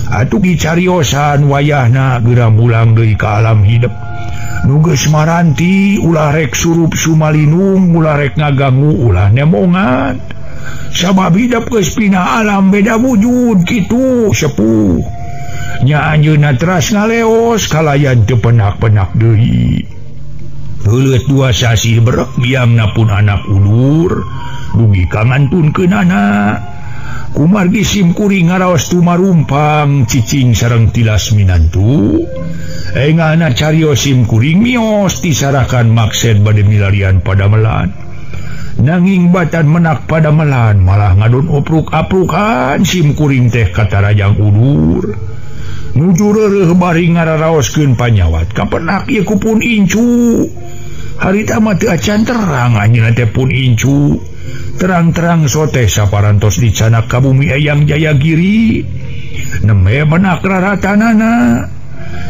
Atuh dicariosan wayahna geura mulang deui ka alam hidup. Nu geus maranti ulah rek surup sumalinung ulah rek ngaganggu ulah nemongan. Sabab hidup geus pindah alam beda wujud kitu sepuh. Nya anjeunna teras ngaleos kalayan teu penak-penak deui. Heuleut dua sasih berek biangna pun anak ulur dugi ka ngantunkeunana. Kumargi simkuring ngaraos tumarumpang cicing sareng tilas minantu. Engana carios simkuring mios disarakan maksed bade milarian padamelan. Nanging batan menak padamelan malah ngadon opruk-aprukan simkuring teh katarajang ulur. Nuju reureuh bari ngararaoskeun panyawat kapenak ieu ku pun incu. Harita mah teu acan terang anjeunna teh pun incu. Terang-terang sote saparantos dicanak ka bumi Eyang Jayagiri. Nembe menak raratanana.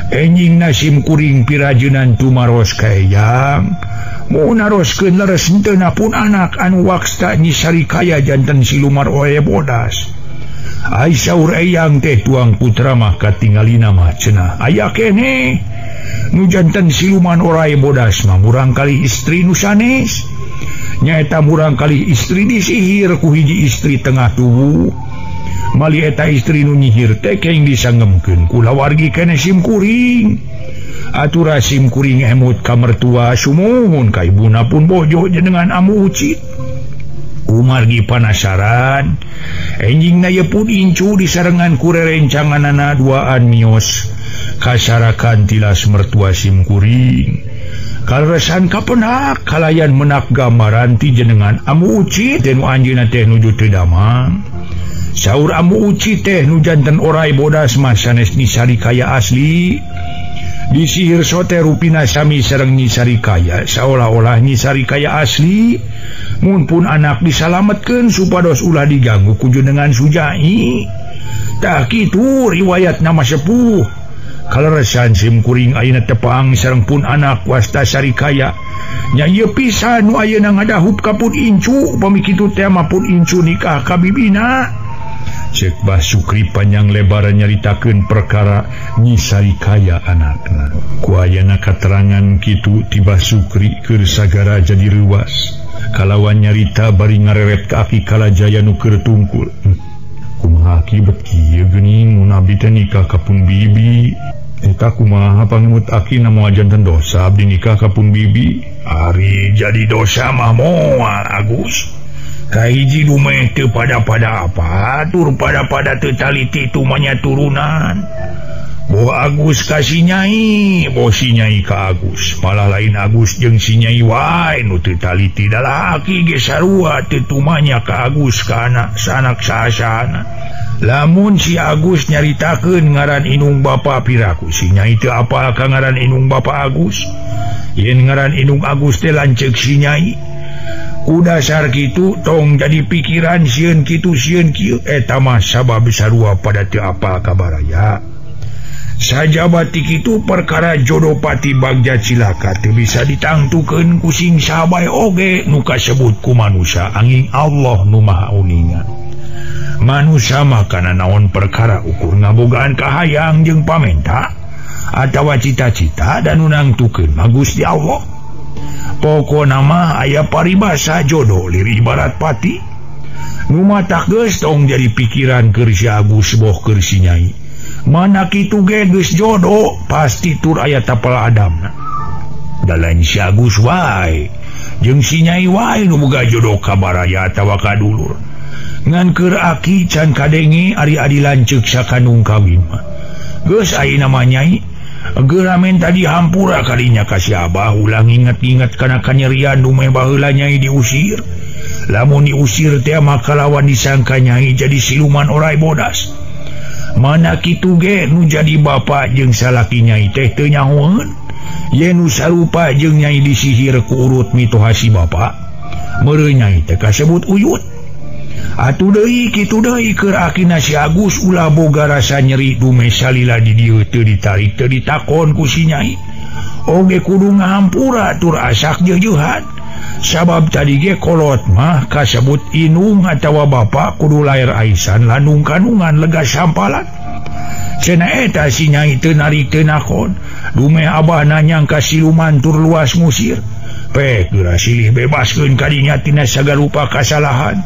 Enjing nasim kuring pirajenan tumaros ka Eyang. Munaroskeun leres henteu pun anak anu waksta Nyi Sarikaya janten siluman orai bodas. Ai saur Eyang teh tuang putra mah katingalina mah cenah aya keneh. Nu janten siluman orai bodas mah murangkali istri nu sanes. Nyaeta murangkali istri disihir ku hiji istri tengah tubuh. Mali eta istri nu nyihir teh keng disangemkeun kulawargi keneh simkuring. Atura simkuring emut ka mertua sumuhun ka ibuna pun bojo jenengan amu ucit. Kumargi panasaran enjingna ye pun incu disarengan ku rerencanganana duaan mios kasarakan tilas mertua simkuring. Kaleresan kapenak kalayan menak gambaran ti jenengan amu ucit teh nu anjeunna teh nuju teu damang. Saur amu ucit teh nu janten orai bodas mah sanes Nyi Sarikaya asli. Disihir sote rupina sami sareng Nyi Sarikaya saolah-olah Nyi Sarikaya asli. Mun pun anak disalametkeun supados ulah diganggu ku jenengan Sujai. Tah kitu riwayat nama sepuh. Kaleresan simkuring ayeuna tepang sareng pun anak wasta Sarikaya. Nya ieu pisan nu ayeuna ngadahup ka pun incu upami kitu teh mah pun incu nikah ka bibina. Cek Bah Sukri panjang lebar nyaritakeun perkara Nyi Sarikaya anakna. Ku ayana katerangan kitu ti Bah Sukri keur sagara jadi reuwas. Kalawan nyarita bari ngareret ka aki Kalajaya nu keur tungkul. Kumaha akibat kieu geuning mun abdi teh nikah ka pun bibi. Eta kumaha pangemut aki na moal janten dosa abdi nikah ka pun bibi. Ari jadi dosa mah moal Agus. Kahiji dumeh teu pada-pada apa tur pada-pada teu taliti tumanya turunan. Boh Agus ka si Nyai, boh si Nyai ka Agus. Malah lain Agus jeung si Nyai wae nu teu taliti dalah aki ge sarua teu tumanya ka Agus ka anak sanak sahasana. Lamun si Agus nyaritakeun ngaran inung bapa piraku si Nyai teu apal ka ngaran inung bapa Agus. Yen ngaran inung Agus teh lanceuk si Nyai. Ku dasar kitu tong jadi pikiran sieun kitu sieun kieu eta mah sabab sarua pada teu apal ka baraya. Sajabati kitu perkara jodoh pati Bagja Cilaka teu bisa ditangtukeun ku sing sabae oge nu kasebut ku manusia angin Allah nu Maha Uninga. Manusia mah kana naon perkara ukur ngabogaan kahayang jeung pamenta atawa cita-cita dan nu nangtukeun mah Gusti Allah. Pokona mah aya paribasa jodoh lir ibarat pati. Nu matak geus tong jadi pikiran keur si Agus boh keur si Nyai. Mana kitu ge geus jodoh pasti tur aya tapal adamna. Da lain si Agus wae jeung si Nyai wae nu boga jodoh ka baraya atawa ka dulur. Ngan keur aki can kadenge ari adi lanceuk sakanung kawin mah. Geus ayeuna mah Nyai geura menta dihampura kadinya ka si Abah ulah nginget-nginget kana kanyerian nu meh baheula Nyai diusir. Lamun diusir teh maka lawan disangka Nyai jadi siluman orai bodas. Mana kitu ge nu jadi bapa jeung salaki Nyai teh teu nyahoeun. Yen nu sarupa jeung Nyai disihir ku urut mitoha si bapa, meureun Nyai teh kasebut uyut. Atuh deui kitu deui keur akina si Agus ulah boga rasa nyeri dume salila di dieu teu ditarik teu ditakon ku si Nyai. Oge kudu ngahampura tur asak jeujuhan. Sabab tadi ge kolot mah kasebut inung atawa bapa kudu lair aisan landung kandungan lega sampalan. Cenah eta si Nyai teu narik teu nakon. Dumeh abahna nyangka siluman tur luas ngusir. Pek geura silih bebaskeun kadinya tina sagarupa kasalahan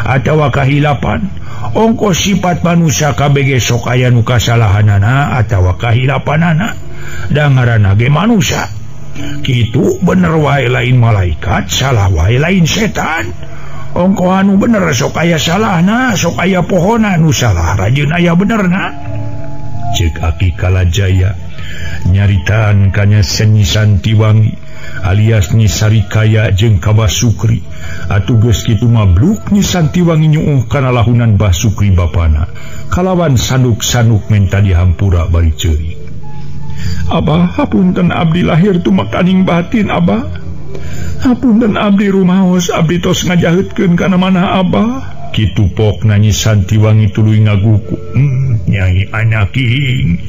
atawa kahilapan. Ongkos sifat manusia kabeh ge sok aya nu kasalahanana atawa kahilapanana. Da ngaranna ge manusia. Kitu bener wae lain malaikat, salah wae lain setan. Ongko anu bener sok aya salahna, sok aya pohona nu salah rajin aya benerna. Cek Aki Kalajaya nyaritaan kanya Nyi Santiwangi alias Nyi Sarikaya jeung ka Bah Sukri. Atuh geus kitu mah bluk Nyi Santiwangi nyuuh kana lahunan Bah Sukri bapana kalawan sanuk-sanuk menta dihampura bari ceurik. Abah, hapunten abdi lahir tumekaning batin abah. Hapunten abdi rumaos abdi tos ngajaheutkeun kana mana abah. Kitu pokna Nyi Santiwangi tuluy ngaguku. Nyai anaking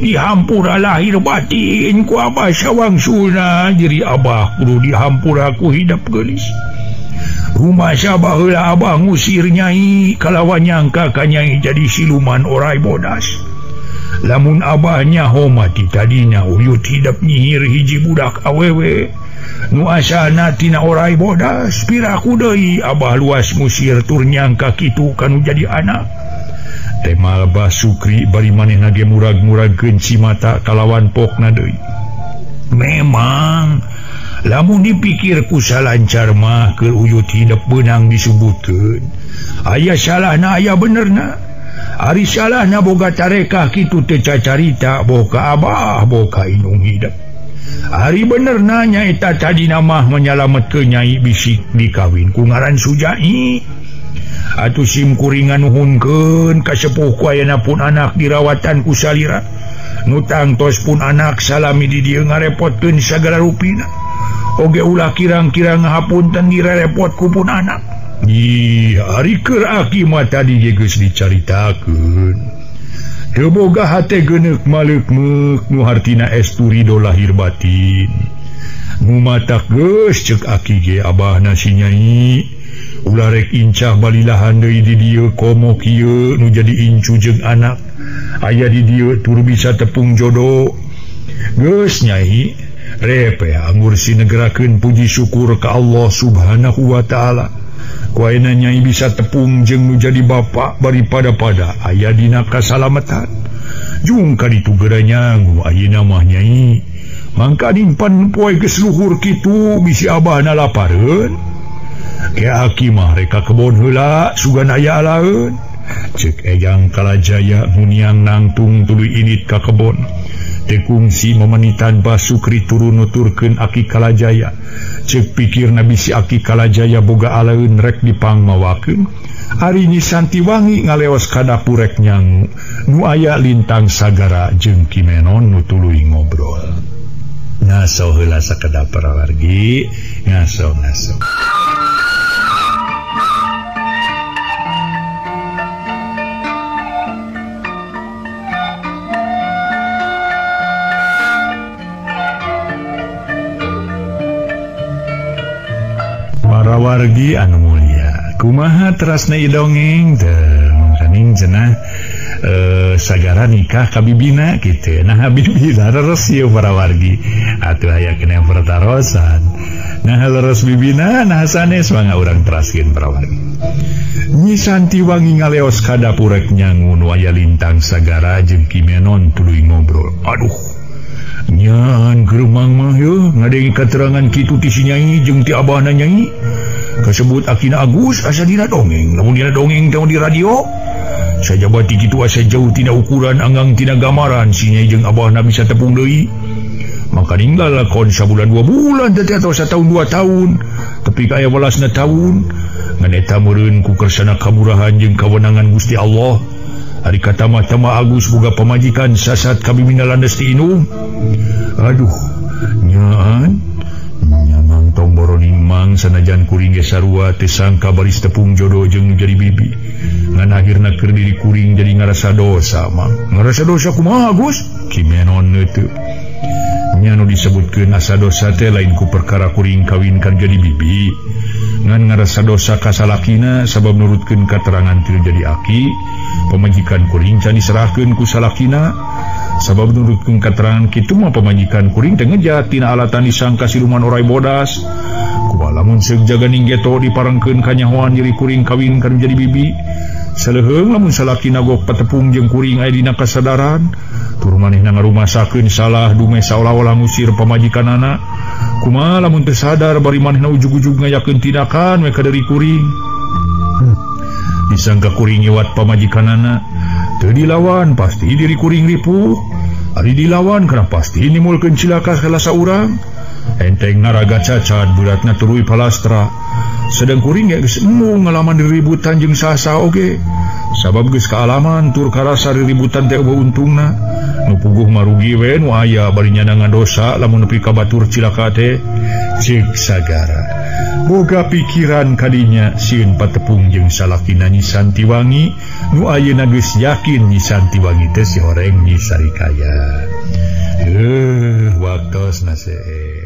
dihampura lahir batin ku abah sawangsulna diri abah kudu dihampura ku hidep geulis. Rumasa baheula abah ngusir Nyai kalawan nyangka ka Nyai jadi siluman orai bodas. Lamun abahnya homati tadinya uyut hidep nyihir hiji budak awewe nu asalna tina orai bodas piraku deui abah luas ngusir tur nyangka kitu kanu jadi anak. Temal Bah Sukri bari manehna ge murag-muragkeun cimata kalawan pokna deui. Memang lamun dipikir ku salancar mah keur uyut hidep beunang disebutkeun. Aya salahna aya benerna. Ari salahna boga tarekah kitu teu cacarita boga abah boga inung hidep. Ari benerna nyaeta tadina mah menyalametkeun Nyai bisik dikawin ku ngaran Sujai. Atuh sim kuring nganuhunkeun ka sepuh ku ayeuna pun anak dirawatan ku salira. Nu tangtos pun anak salami di dieu ngarepotkeun sagala rupina. Oge ulah kirang-kirang ngahapunten direrepot ku pun anak. Ih, ari keur aki mah tadi ge geus dicaritakeun. Teu boga hate geuneuk maleukmeuk nu hartina estu ridho lahir batin. Nu matak geus ceuk aki ge abahna si Nyai. Ulah rek incah balilahan deui di dieu komo kieu nu jadi incu jeung anak. Aya di dieu tur bisa tepung jodoh. Geus Nyai, repe anggur sinegerakeun puji syukur ka Allah Subhanahu wa taala. Ku ayeuna Nyai bisa tepung jeung nu jadi bapa bari pada-pada aya dina kasalamatan. Jung ka ditu geura nyangu ayeuna mah Nyai. Mangkaning pan poe geus luhur kitu bisi abahna lapareun. Ke aki mah reka kebon heula sugan aya alaeun. Cek Eyang Kalajaya muniang nangtung tuluy init ka kebon. Teu kungsi memenitan Bah Sukri turun nuturkeun Aki Kalajaya. Cek pikirna bisi Aki Kalajaya boga alaeun rek dipangmawakeun. Ari Nyi Santiwangi ngaleos ka dapur rek nyangu nu aya lintang sagara jeung Ki Menon nu tuluy ngobrol. Ngaso heula sakedap parawargi, ngaso ngaso. Para wargi anu mulia, kumaha terasna ieu dongeng teh mangkaning cenah sagara nikah ka bibina kitu. Nah bibina leres ieu para wargi atuh aya keneh pertarosan. Nah leres bibina nah sanes mangga urang teraskeun para wargi. Nyi Santi Wangi ngaleos ka dapur rek nyangu nu aya lintang sagara jeung Ki Menon tuluy ngobrol. Aduh, nyan geremang mah yeuh ngadenge katerangan kitu ti si Nyai jeung ti abahna Nyai. Kasebut akina Agus asa dina dongeng, lamun dina dongeng teh di radio. Sajabati kitu asa jauh tina ukuran anggang tina gambaran si Nyai jeung abahna bisa tepung deui. Maka ninggal lakon sabulan 2 bulan teh atau satahun 2 tahun. Tapi ka aya welasna tahun. Ngan eta meureun ku kersana kamurahan jeung kawenangan Gusti Allah. Ari kata mah Agus boga pamajikan sasat kabibina landes ti indung. Aduh, nyaan nyamang tong boroning mang sanajan kuring ge sarua teu sangka baris tepung jodoh jeung jadi bibi. Ngan akhirna keur diri kuring jadi ngarasa dosa mang. Ngarasa dosa kumaha Agus? Ki Menon teu. Nya nu disebutkeun asa dosa teh lain ku perkara kuring kawin kan jadi bibi. Ngan ngarasa dosa ka salakina sabab nurutkeun katerangan teu jadi aki. Pamajikan kuring can diserahkeun ku salakina sabab nurutkeun katerangan kitu mah pamajikan kuring teh ngejat tina alatan disangka siluman orai bodas. Kumaha lamun seuk jaga ninggeto diparengkeun kanyahoan diri kuring kawin kan jadi bibi. Saleuheung lamun salakina gok patepung jeung kuring aya dina kasadaran tur manehna ngarumasakeun salah dume saolah-olah ngusir pamajikanana. Kumaha lamun teu sadar bari manehna ujug-ujug ngayakeun tindakan we ka diri kuring. Disangka kuring nyiwat pamajikanana teu dilawan pasti diri kuring ripuh. Ari dilawan kana pasti nimulkeun cilaka salah saurang. Enteng naraga cacat beratna tuluy palastra. Sedang kuring ge geus embung ngalaman diributan jeung saha-saha oge. Sabab geus kaalaman tur karasa riributan teh eueuh untungna. Nu puguh marugi we nu aya bari nyanangan dosa lamun nepi ka batur cilaka teh. Ceuk sagara boga pikiran kadinya sieun patepung jeung salakina Nyi Santi Wangi nu ayeuna geus yakin Nyi Santi Wangi teh si horeng Nyi Sarikaya. Waktosna seep.